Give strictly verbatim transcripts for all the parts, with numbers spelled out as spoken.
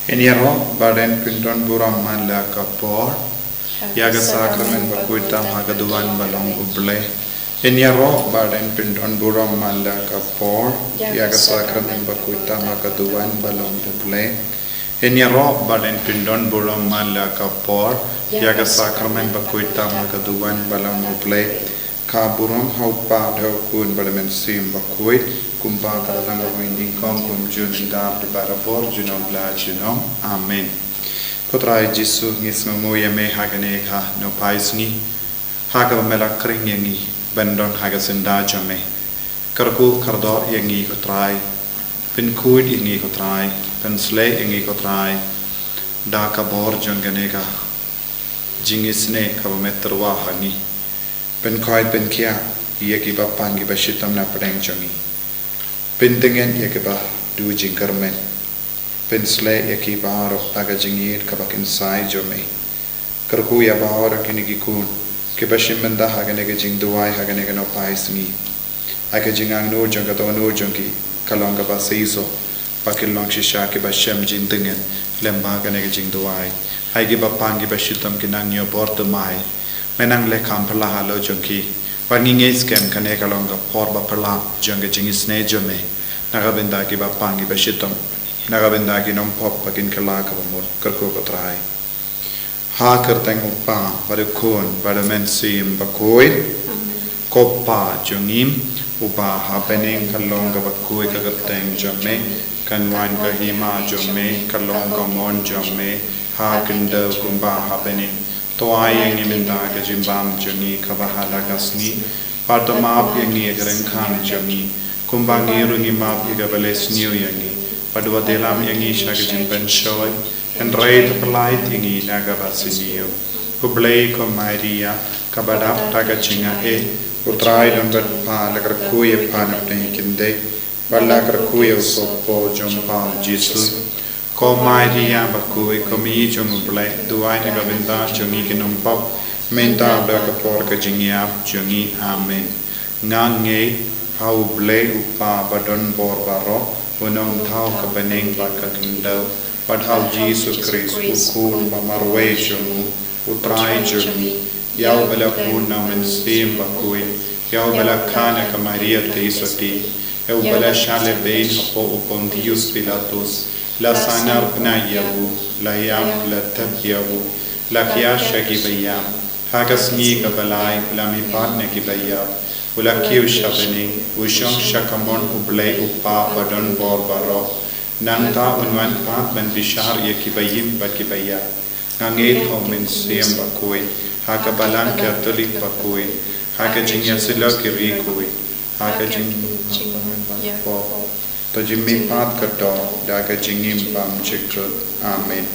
Ngin ïaroh ba dang phin don burom man la ka por ïa ka sakramen bakhuid tam ha ka duwan ba long U Blei. Ngin ïaroh ba dang phin don burom man la ka por ïa ka sakramen bakhuid tam ha ka duwan ba long U Blei. Ngin ïaroh ba dang phin don burom man la ka por ïa ka sakramen bakhuid tam ha ka duwan ba long U Blei. Ka burom ha U Kpa, ha U Khun bad ha U Mynsiem Bakhuid, kumba ka la long ha kaba nyngkong, kumjuh, mynta bad barabor, junom la junom. Amen. Ko Trai Jisu, ngi sngewnguh ïa me ha kane ka nohphai sngi, ha kaba me la khring ïa ngi ban don ha ka syndah jong me. Kyrkhu kyrdoh ïa ngi ko Trai, pynkhuid ïa ngi ko Trai, pynsleh ïa ngi ko Trai da ka bor jong kane ka jingisynei kaba me tyrwa ha ngi. Pynkhuid pynkhiah ïa ki bapang ki bashitom na pdeng jong ngi. Pyntngen ïa ki ba duh jingkyrmen. Pynsleh ïa ki baroh da ka jingïeit kaba kynsai jong me. Kyrkhu ïa baroh kine ki khun kiba shim bynta ha kane ka jingduwai ha kane ka nohphai sngi. Ai ka jingangnud jong ka dohnud jong ki ka long kaba shisha, ba kin long shisha kiba shem jingtngen lem bad kane ka jingduwai. Ai ki bapang ki bashitom kin nang ïoh bor thymmai. Me nang leh kham phylla halor jong ki. Bad ngi ngeit skhem kane ka long ka por ba phylla jong ka jingisynei jong me na ka bynta ki bapang ki bashitom, na ka bynta ki nongpop ba kin kylla kaba mut. Kyrkhu ko Trai. Ha ka kyrteng U Kpa bad U Khun bad U Mynsiem Bakhuid. Amen. Ko Kpa jong ngi uba ha bneng, ka long kaba khuid ka kyrteng jong me, kan wan ka hima jong me, ka long ka mon jong me ha khyndew kumba ha bneng. To ai ïa ngi mynta ka jingbam jong ngi kaba ha la ka sngi, bad to map ïa ngi ïa ka ryngkang jong ngi, kumba ngi ruh ngi map ïa kiba leh sniew ïa ngi, bad wat ïalam ïa ngi sha ka jingpynshoi, hynrei to pyllait ïa ngi na kaba sniew. Khublei ko Maria, kaba dap da ka jingaiei, U Trai u don bad pha, la kyrkhu ïa pha na pdeng ki khyndai, bad la kyrkhu ïa u sohpop jong pha U Jisu. Ko Maria bakhuid, ko Mei jong U Blei, duwai na ka bynta jong ngi ki nongpop, mynta bad ha ka por ka jingïap jong ngi. Amen. Nga ngeit ha U Blei U Kpa badonbor baroh, u nongthaw ka bneng bad ka khyndew, bad ha U Jisu Khrist, U Khun ba marwei jong u, U Trai jong ngi, ïa uba la bun na U Mynsiem Bakhuid, ïa uba la kha na ka Maria Theisotti, ïa uba la shah lehbein hapoh u Pontius Pilatus, la sahnarphna ïa u, la ïap, la thep ïa u, la khia sha ki baïap, ha ka sngi kaba lai u la mihpat na ki baïap, u la kiew sha bneng, u shong sha kamon U Blei U Kpa badonbor baroh. Nangta un wan pat ban bishar ïa ki baïm bad ki baïap. Nga ngeit ha U Mynsiem Bakhuid, ha ka Balang Katholik bakhuid, ha ka jingïasyllok ki riewkhuid, ha ka jing, to jingmihpat kyrdoh, da ka jingim bymjukut. Amen.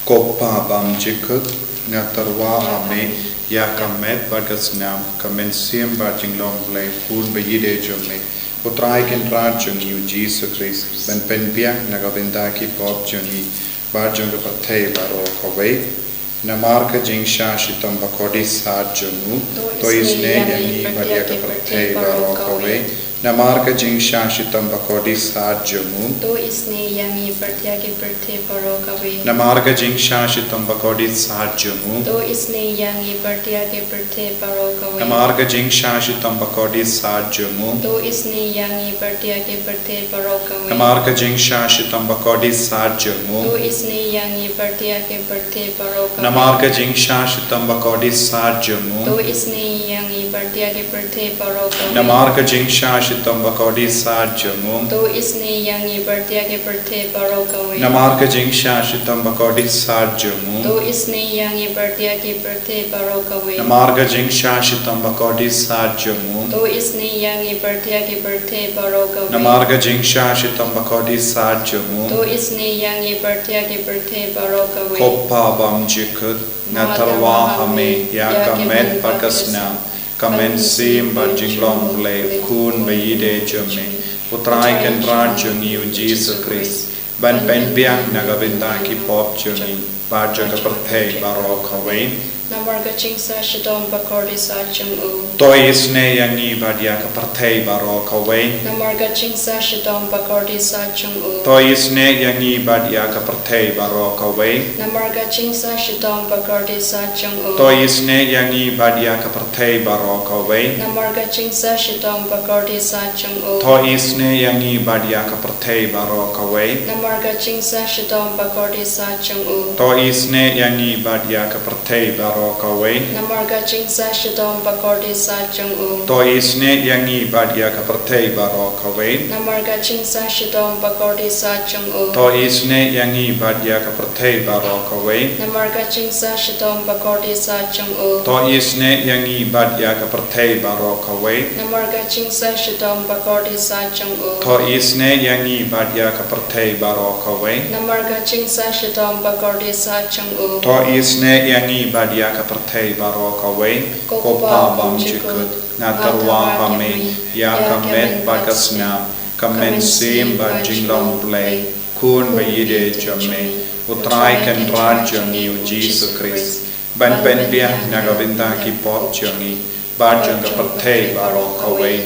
Ko Kpa bymjukut, nga tyrwa ha me ïa ka met bad ka snam, ka mynsiem bad jinglong Blei Khun ba ïeid jong me, U Trai Kynrad jong ngi U Jisu Khrist, ban pynbiang na ka bynta ki pop jong ngi bad jong ka pyrthei baroh kawei. Namar ka jingshah shitom bakordit sat jong u, to isynei ïa ngi bad ïa ka pyrthei baroh kawei. Namar ka jingshah shitom bakordit sat jong u, to isynei ïa ngi bad ïa ka pyrthei baroh kawei. Namar ka jingshah shitom bakordit sat jong u, to isynei ïa ngi bad ïa ka pyrthei baroh kawei. Namar ka jingshah shitom bakordit sat jong u, to isynei ïa ngi bad ïa ka pyrthei baroh kawei. Namar ka jingshah shitom bakordit sat jong u, to isynei ïa ngi bad ïa ka pyrthei baroh kawei. Namar ka jingshah shitom bakordit sat jong u, to isynei ïa ngi bad ïa ka pyrthei baroh kawei. Namar ka jingshah shitom bakordit sat jong u, to isynei ïa ngi bad ïa ka pyrthei baroh kawei. Namar ka jingshah shitom bakordit sat jong u, to isynei ïa ngi bad ïa ka pyrthei baroh kawei. Namar ka jingshah shitom bakordit sat jong u, to isynei ïa ngi bad ïa ka pyrthei baroh kawei. Namar ka jingshah shitom bakordit sat jong u, to isynei ïa ngi bad ïa ka pyrthei baroh kawei. Ko Kpa bymjukut, nga tyrwa ha me ïa ka met bad ka snam, ka mynsiem bad jinglong Blei Khun ba ïeid jong me, U Trai Kynrad jong ngi U Jisu Khrist, ban pynbiang na ka bynta ki pop jong ngi bad jong ka pyrthei baroh kawei. Namar ka jingsah shitom bakordit sah jong u. To isynei ïa ngi bad ïa ka pyrthei baroh kawei. Namar ka jingsah shitom bakordit sah jong u. To isynei ïa ngi bad ïa ka pyrthei baroh kawei. Namar ka jingsah shitom bakordit sah jong u. To isynei ïa ngi bad ïa ka pyrthei baroh kawei. Namar ka jingsah shitom bakordit sah jong u. To isynei ïa ngi bad ïa ka pyrthei baroh kawei. Namar ka jingsah shitom bakordit sah jong u. To isynei ïa ngi bad ïa ka pyrthei baroh kawei. Namar ka jingsah shitom bakordit sah jong u. To isynei ïa ngi bad ïa ka pyrthei baroh kawei. Namar ka jingsah shitom bakordit sah jong u. To isynei ïa ngi bad ïa ka pyrthei baroh kawei. Namar ka jingsah shitom bakordit sah jong u. To isynei ïa ngi bad ïa ka pyrthei baroh kawei. Namar ka jingsah shitom bakordit sah jong u. To isynei ïa ngi bad ïa ka pyrthei baroh kawei. Namar ka jingsah shitom bakordit sah jong u. To isynei ïa ngi bad ïa ka pyrthei baroh kawei. Ko Kpa bymjukut, nga tyrwa ha me ïa ka met bad ka snam, ka mynsiem bad jinglong Blei, Khun ba ïeit jong me, U Trai Kynrad jong ngi U Jisu Khrist, ban pynbiang na ka bynta ki pop jong ngi bad jong ka pyrthei baroh kawei.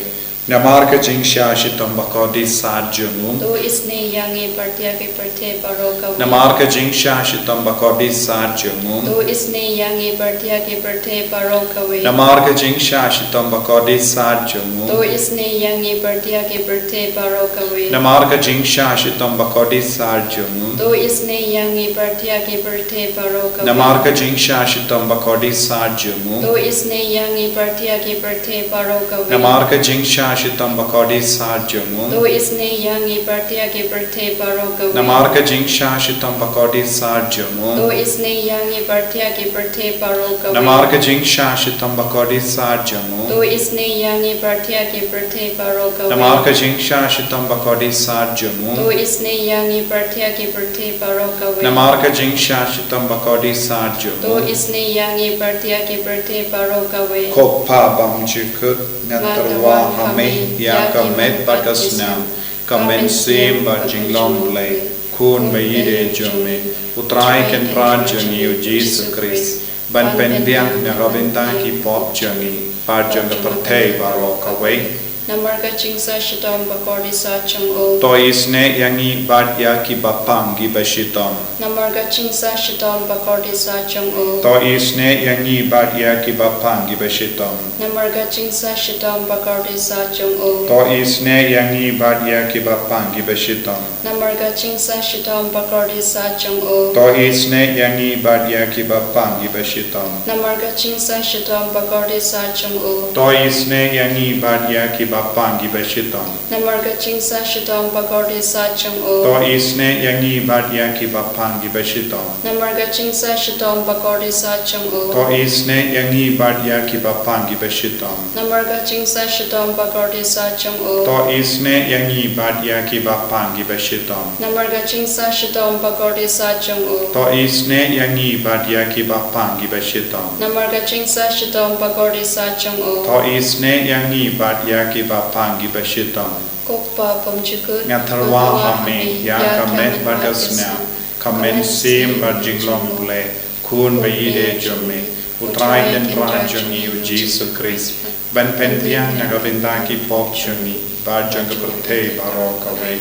Namar ka jingsah shitom bakordit sah jong u. To isynei ïa ngi bad ïa ki pyrthei baroh kawei. Namar ka jingsah shitom bakordit sah jong u. To isynei ïa ngi bad ïa ki pyrthei baroh kawei. Namar ka jingsah shitom bakordit sah jong u. To isynei ïa ngi bad ïa ki pyrthei baroh kawei. Namar ka jingsah shitom bakordit sah jong u. To isynei ïa ngi bad ïa ki pyrthei baroh kawei. Namar ka jingsah shitom bakordit sah jong u. To isynei ïa ngi bad ïa ki pyrthei baroh kawei. Namar ka jingsah shitom bakordit sah jong u. To isynei ïa ngi bad ïa ki pyrthei baroh kawei. Namar ka jingsah shitom bakordit sah jong u. To isynei ïa ngi bad ïa ki pyrthei baroh kawei. Namar ka jingsah shitom bakordit sah jong u. To isynei ïa ngi bad ïa ki pyrthei baroh kawei. Namar ka jingsah shitom bakordit sah jong u. To isynei ïa ngi bad ïa ki pyrthei baroh kawei. Namar ka jingsah shitom bakordit sah jong u. To isynei ïa ngi bad ïa ki pyrthei baroh kawei. Ko Kpa bymjukut, nga tyrwa ha me ïa ka met bad ka snam, ka mynsiem bad jinglong Blei, Khun ba ïeit jong me, U Trai Kynrad jong ngi U Jisu Khrist, ban pynbiang na ka bynta ki pop jong ngi bad jong ka pyrthei baroh kawei. Namar ka jingsah shitom bakordit sah jong u. To isynei ïa ngi bad ïa kiba pang kiba shitom. Namar ka jingsah shitom bakordit sah jong u. To isynei ïa ngi bad ïa kiba pang kiba shitom. Namar ka jingsah shitom bakordit sah jong u. To isynei ïa ngi bad ïa kiba pang kiba shitom. Namar ka jingsah shitom bakordit sah jong u. To isynei ïa ngi bad ïa kiba pang kiba shitom. Namar ka jingsah shitom bakordit sah jong u. To isynei ïa ngi bad ïa kiba pang kiba shitom. Namar ka jingsah shitom bakordit sah jong u. To isynei ïa ngi bad ïa kiba pang kiba shitom. Namar ka jingsah shitom bakordit sah jong u. To isynei ïa ngi bad ïa kiba pang kiba shitom. Namar ka jingsah shitom bakordit sah jong u. To isynei ïa ngi bad ïa kiba pang kiba shitom. Namar ka jingsah shitom bakordit sah jong u. To isynei ïa ngi bad ïa kiba pang kiba shitom. Namar ka jingsah shitom bakordit sah jong u. To isynei ïa ngi bad ïa kiba pang kiba shitom. Ko Kpa bymjukut, nga tyrwa ha me ïa ka met bad ka snam, ka mynsiem bad jinglong Blei, Khun ba ïeit jong me, U Trai Kynrad jong ngi U Jisu Khrist, ban pynbiang na ka bynta ki pop jong ngi bad jong ka pyrthei baroh kawei.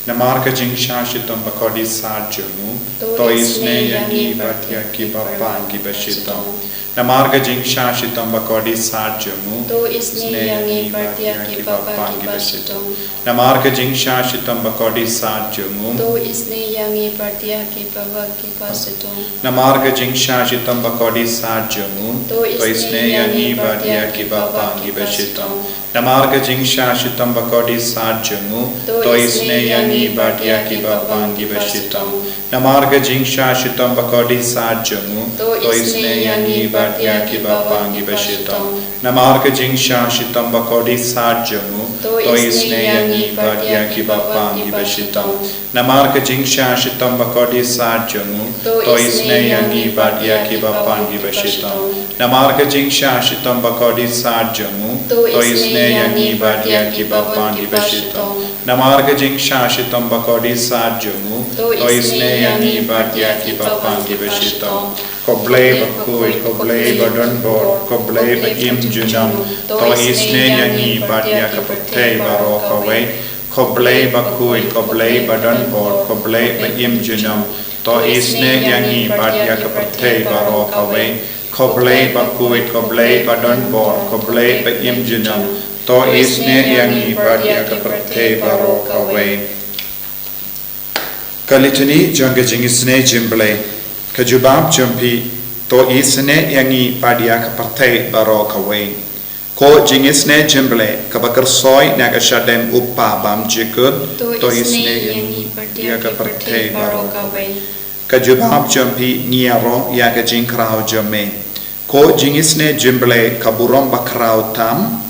Namar ka jingsah shitom bakordit sah jong u. To isynei ïa ngi bad ïa kiba pang kiba shitom. Namar ka jingsah shitom bakordit sah jong u. To isynei ïa ngi bad ïa kiba pang kiba shitom. Namar ka jingsah shitom bakordit sah jong u. To isynei ïa ngi bad ïa kiba pang kiba shitom. Namar ka jingsah shitom bakordit sah jong u. To isynei ïa ngi bad ïa kiba pang kiba shitom. Namar ka jingsah shitom bakordit sah jong u. To isynei ïa ngi bad ïa kiba pang kiba shitom. Namar ka jingsah shitom bakordit sah jong u. To isynei ïa ngi bad ïa kiba pang kiba shitom. Namar ka jingsah shitom bakordit sah jong u. To isynei ïa ngi bad ïa kiba pang kiba shitom. Namar ka jingsah shitom bakordit sah jong u. To isynei ïa ngi bad ïa kiba pang kiba shitom. Namar ka jingsah shitom bakordit sah jong u. To isynei ïa ngi bad ïa kiba pang kiba shitom. Namar ka jingshah shitom bakordit jong u, to isynei ïa ngi bad ïa ki bapang kiba shitom. Ko Blei bakhuid, ko Blei badonbor, ko Blei ba im junom, to isynei ïa ngi bad ïa ka pyrthei baroh kawei. Ko Blei bakhuid, ko Blei badonbor, ko Blei ba im junom, to isynei ïa ngi bad ïa ka pyrthei baroh kawei. Ko Blei bakhuid, ko Blei badonbor, ko Blei ba im junom, to isynei ïa ngi bad ïa ka pyrthei baroh kawei. Ka Litany jong ka jingisynei jingblei. Ka jubab jong phi, to isynei ïa ngi bad ïa ka pyrthei baroh kawei. Ko jingisynei jingblei kaba kyrsoi na ka shadem u Kpa bymjukut, to isynei ïa ngi bad ïa ka pyrthei baroh kawei. Ka jubab jong phi, ngi ïaroh ïa ka jingkhraw jong me. Ko jingisynei jingblei ka burom bakhraw tam,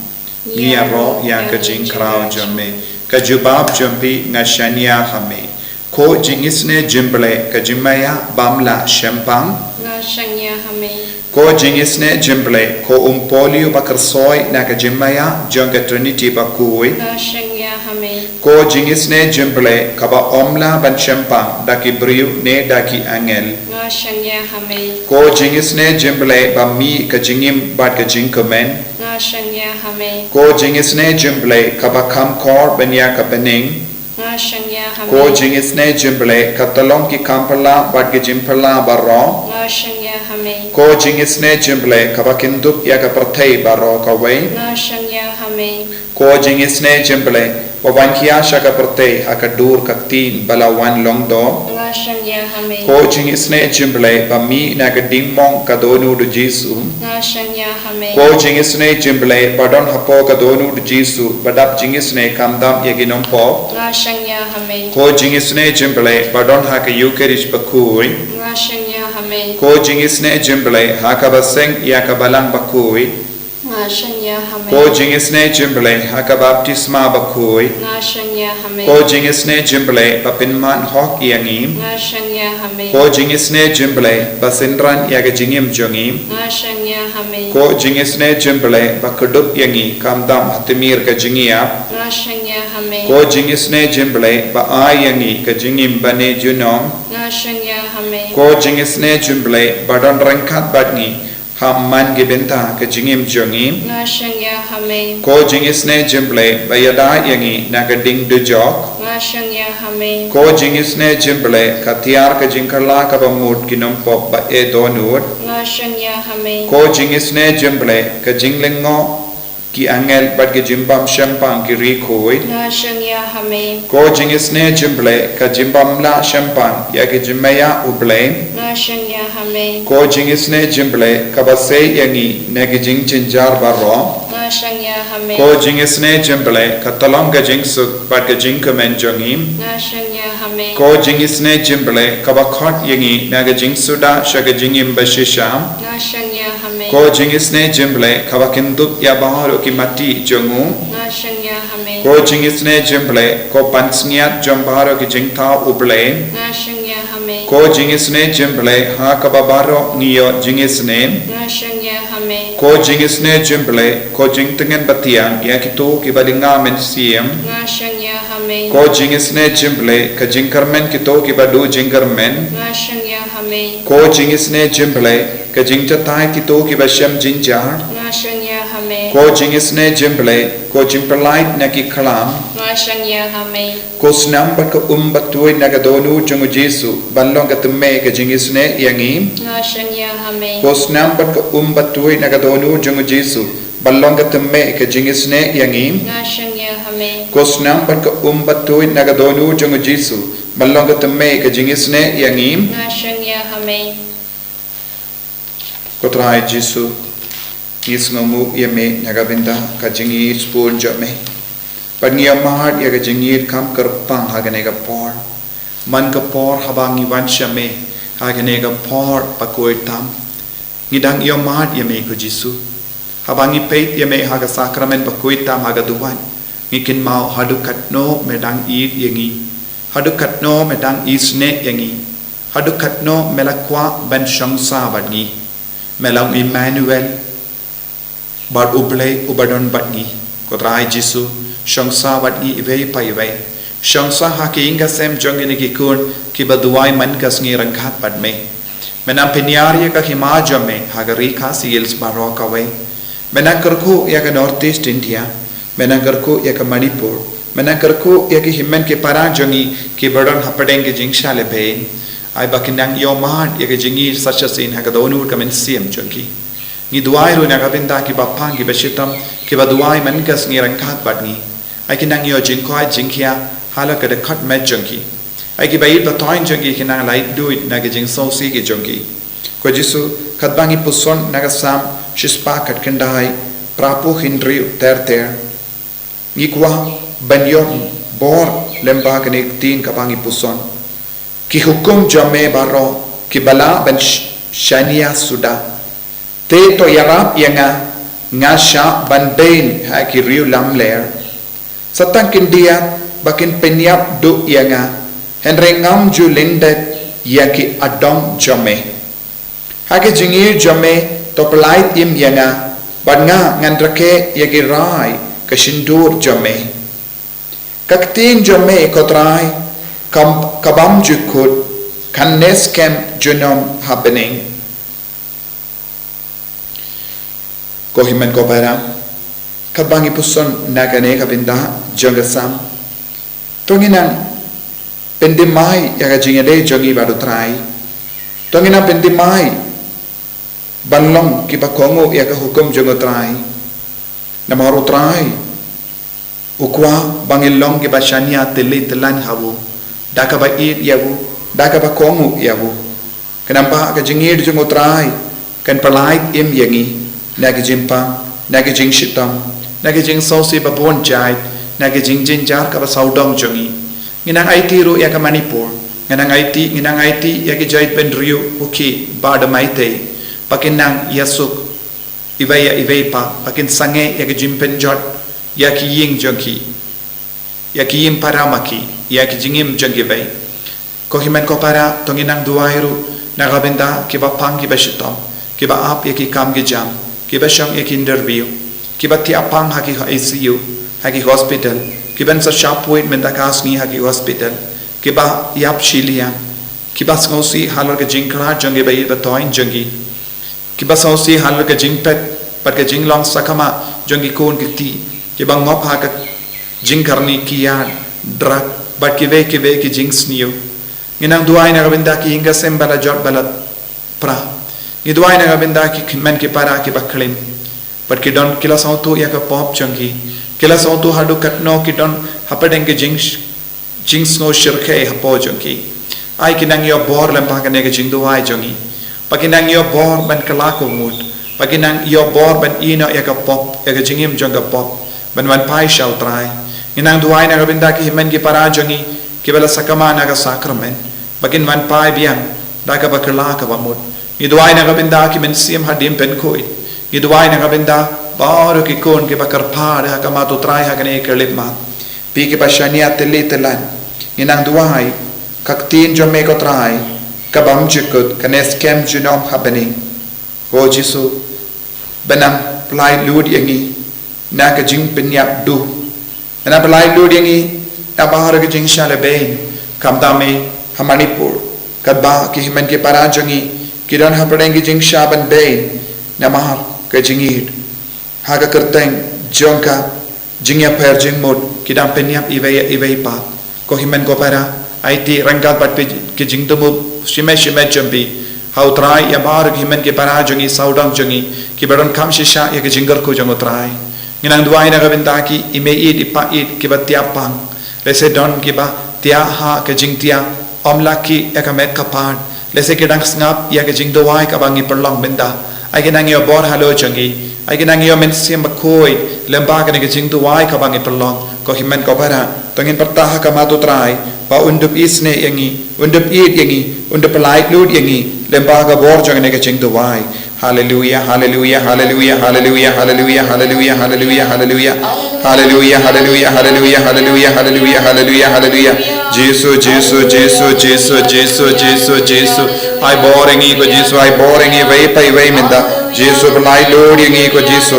ngi ïaroh ïa ka jingkhraw jong me. Ka jubab jong phi, nga shaniah ha me. Ko jingisynei jingblei ka jingmaïa bym lah shempang, nga shaniah ha me. Ko jingisynei jingblei ko Umpohliew bakyrsoi na ka jingmaïa jong ka Trinity bakhuid, nga shaniah ha me. Ko jingisynei jingblei kaba ym lah ban shempang da ki briew ne da ki angel, nga shaniah ha me. Ko jingisynei jingblei ba mih ka jingim bad ka jingkmen, nga shaniah ha me. Ko jingisynei jingblei kaba kham khor ban ïa ka bneng, nga shaniah ha me. Ko jingisynei jingblei ka tyllong ki kam phylla bad ki jingphylla baroh, nga shaniah ha me. Ko jingisynei jingblei kaba kyndup ïa ka pyrthei baroh kawei, nga shaniah ha me. Ko jingisynei jingblei ba wan khia sha ka pyrthei ha ka dur ka ktien ba la wan long doh, nga shaniah ha me. Ko jingisynei jingblei ba mih na ka diengmong ka dohnud u Jisu, nga shaniah ha me. Ko jingisynei jingblei ba don hapoh ka dohnud u Jisu ba dap jingisynei khamtam ïa ki nongpop, nga shaniah ha me. Ko jingisynei jingblei ba don ha ka Eucharist bakhuid, nga shaniah ha me. Ko jingisynei jingblei ha kaba seng ïa ka Balang bakhuid, nga shaniah ha me. Ko jingisynei jingblei ha ka baptisma bakhuid, nga shaniah ha me. Ko jingisynei jingblei ba pynman hok ïa ngi, nga shaniah ha me. Ko jingisynei jingblei ba synran ïa ka jingim jong ngi, nga shaniah ha me. Ko jingisynei jingblei ba kdup ïa ngi khamtam ha tmier ka jingïap, nga shaniah ha me. Ko jingisynei jingblei ba ai ïa ngi ka jingim bane junom, nga shaniah ha me. Ko jingisynei jingblei ba don ryngkat bad ngi ha man ki bynta ka jingim jong ngi, nga shaniah ha me. Ko jingisynei jingblei ba ïada ïa ngi na ka ding dujok, nga shaniah ha me. Ko jingisynei jingblei ka tiar ka jingkylla kaba mut ki nongpop ba eh dohnud, nga shaniah ha me. Ko jingisynei jingblei ka jinglyngngoh ki angel bad ki jingbym shempang ki riewkhuid, nga shaniah ha me. Ko jingisynei jingblei ka jingbym lah shempang ïa ki jingmaïa u Blei, nga shaniah ha me. Ko jingisynei jingblei kaba sei ïa ngi na ki jingjynjar baroh, nga shaniah ha me. Ko jingisynei jingblei ka tyllong ka jingsuk bad ka jingkmen jong ngi, nga shaniah ha me. Ko jingisynei jingblei kaba khot ïa ngi na ka jingsuda sha ka jingim bashisha, nga shaniah ha me. Ko jingisynei jingblei kaba kyndup ïa baroh ki mati jong u, nga shaniah ha me. Ko jingisynei jingblei ko pansngiat jong baroh ki jingthaw u Blei, nga shaniah ha me. Ko jingisynei jingblei ha kaba baroh ngi ïoh jingisynei, nga shaniah ha me. Ko jingisynei jingblei ko jingtngen batiang ïa kito kiba dei nga mynsiem, nga shaniah ha me. Ko jingisynei jingblei ka jingkyrmen kito kiba duh jingkyrmen, nga shaniah ha me. Ko jingisynei jingblei ka jingjatai kito kiba shem jynjar, nga shaniah ha me. Ko jingisynei jingblei ko jingpyllait na ki khlam, nga shaniah ha me. Ko snam bad ka um ba tuid na ka dohnud jong u Jisu ban long ka tymmei ka jingisynei ïa ngi, nga shaniah ha me. Ko snam bad ka um ba tuid na ka dohnud jong u Jisu ban long ka tymmei ka jingisynei ïa ngi, nga shaniah ha me. Ko snam bad ka um ba tuid na ka dohnud jong u Jisu ban long ka tymmei ka jingisynei ïa ngi, nga shaniah ha me. Ko Trai Jisu, ngi sngewnguh ïa me na ka bynta ka jingïeit sbun jong me. Bad ngi ïohmad ïa ka jingïeit kham kyrpang ha kane ka por. Man ka por haba ngi wan sha me ha kane ka por bakhuid tam, ngi dang ïohmad ïa me ko Jisu. Haba ngi peit ïa me ha ka sakramen bakhuid tam ha ka duwan, ngi kynmaw haduh katno me dang ïeit ïa ngi, haduh katno me dang isynei ïa ngi, haduh katno me la kwah ban shong sah bad ngi. Me long Immanuel, bad U Blei uba don bad ngi. Ko Trai Jisu, Shong sa bad ngi iwei pa iwei. Shong sa ha ki ïing ki sem jong ngi ne ki khun kiba duwai man ka sngi ryngkat bad me. Me nang pynïar ïa ka hima jong me ha ka ri Khasi Hills baroh kawei. Me nang kyrkhu ïa ka North East India. Me nang kyrkhu ïa ka Manipur. Me nang kyrkhu ïa ki hynmen ki para jong ngi kiba don hapdeng ki jingshah lehbeiñ. Ai ba kin nang ïoh mad ïa ka jingïeit sa shisien ha ka dohnud ka mynsiem jong ki. Ngi duwai ruh na ka bynta kiba pang kiba shitom, kiba duwai man ka sngi ryngkat bad ngi. Ai kin nang ïoh jingkoit jingkhiah halor ka dkhot met jong ki. Ai kiba ïeit ba thoiñ jong ki kin nang laitluid na ki jingsngewsih ki jong ki. Ko Jisu, katba ngi puson na ka Salm shispah khatkhyndai, phraphew hynriew ter ter. Ngi kwah ban ïoh bor lyngba kane ka ktien kaba ngi puson. Ki hukum jong me baroh kiba lah ban sh-, shaniah suda. Te to ïarap ïa nga, nga shah ban beiñ ha ki riew lamler. Sa tang kin diat ba kin pynïap duh ïa nga, hynrei ngam ju lyndet ïa ki adong jong me. Ha ki jingïeit jong me to pyllait im ïa nga, bad nga ngan rakhe ïa ki rai ka shyntur jong me. Ka ktien jong me ko Trai, kam, ka bym jukut, kan ne skhem junom ha bneng. Ko hynmen ko para, katba ngi puson na kane ka bynta jong ka Salm, to ngin nang pynthymmai ïa ka jingïadei jong ngi bad u Trai. To ngin nang pynthymmai ban long kiba kohnguh ïa ka hukum jong u Trai. Namar u Trai u kwah ba ngin long kiba shaniah tylli tyllan ha u, da kaba ïeit ïa u, da kaba kohnguh ïa u. Khnang ba ka jingïeit jong u Trai kan pyllait im ïa ngi na ki jingpang, na ki jingshitom, na ki jingsngewsih ba bun jait, na ki jingjynjar kaba sawdong jong ngi. Ngin nang aiti ruh ïa ka Manipur, ngin nang aiti, ngin nang aiti ïa ki jaitbynriew Kuki bad Meitei, ba kin nang ïasuk iwei ïa iwei pat, ba kin sangeh ïa ki jingpynjot ïa ki ïing jong ki, ïa ki ïing para ma ki, ïa ki jingim jong kiwei. Ko hynmen ko para, to ngin nang duwai ruh na ka bynta kiba pang kiba shitom, kiba ap ïa ki kam ki jam, kiba shong ïa ki interview, kiba thiah pang ha ki I C U, ha ki hospital, kiban sa shah poi mynta ka sngi ha ki hospital, kiba ïap shiliang, kiba sngewsih halor ka jingkhlad jong kiba ïeit ba thoiñ jong ki, kiba sngewsih halor ka jingpet bad ka jinglong sakma jong ki khun ki kti, kiba ngop ha ka jingkyrni kiad, drug bad kiwei kiwei ki jingsniew. Ngi nang duwai na ka bynta ki ïing ki sem ba la jot ba la pra. Ngi duwai na ka bynta ki hynmen ki para kiba khlem, bad ki don ki la sngewthuh ïa ka pop jong ki, ki la sngewthuh haduh katno ki don hapdeng ki jing, jingsngew shyrkhei hapoh jong ki. Ai kin nang ïoh bor lyngba kane ka jingduwai jong ngi, ba kin nang ïoh bor ban kylla ka mut, ba kin nang ïoh bor ban ïehnoh ïa ka pop, ïa ka jingim jong ka pop, ban wan phai sha u Trai. Ngi nang duwai na ka bynta ki hynmen ki para jong ngi kiba la sakma na ka sakramen, ba kin wan phai biang da kaba kylla kaba mut. Ngi duwai na ka bynta ki mynsiem hadien pynkhuid. Ngi duwai na ka bynta baroh ki khun kiba kyrpad ha khmat u Trai ha kane ka khyllipmat. Phi kiba shaniah tylli tyllan, ngi nang duwai, ka ktien jong me ko Trai, ka bym jukut, kan ne skhem junom ha bneng. Ko Jisu, ba nang pyllait luid ïa ngi na ka jingpynïap duh. Ba nang pyllait luid ïa ngi na baroh ka jingshah lehbeiñ, khamtam eh ha Manipur, katba ki hynmen ki para jong ngi ki don hapdeng ki jingshah ban beiñ namar ka jingïeit. Ha ka kyrteng jong ka jingïapher jingmut, ki dang pynïap iwei ïa iwei pat. Ko hynmen ko para, aiti ryngkat bad phi ki jingthmu shimet shimet jong phi ha u Trai ïa baroh ki hynmen ki para jong ngi, sawdong jong ngi, kiba donkam shisha ïa ki jingkyrkhu jong u Trai. Ngi nang duwai na ka bynta ki, i mei ïeit i pa ïeit kiba thiah pang, lehse don kiba thiah ha ka jingthiah, ym lah ki ïa ka met ka phad, lehse ki dang sngap ïa ka jingduwai kaba ngi pynlong mynta. Ai kin nang ïoh bor halor jong ngi, ai kin nang ïoh mynsiem bakhuid lyngba kane ka jingduwai kaba ngi pynlong. Ko hynmen ko para, to ngin pyrta ha khmat u Trai ba un dup isynei ïa ngi, un dup ïeit ïa ngi, un dup pyllait luid ïa ngi lyngba ka bor jong kane ka jingduwai. Haleluia, haleluia, haleluia, haleluia, haleluia, haleluia, haleluia, haleluia. Haleluia, haleluia, haleluia, haleluia, haleluia, haleluia, haleluia. Jisu, Jisu, Jisu, Jisu, Jisu, Jisu, Jisu. Ai bor ïa ngi ko Jisu, ai bor ïa ngi iwei pa iwei mynta. Jisu, pyllait luid ïa ngi ko Jisu.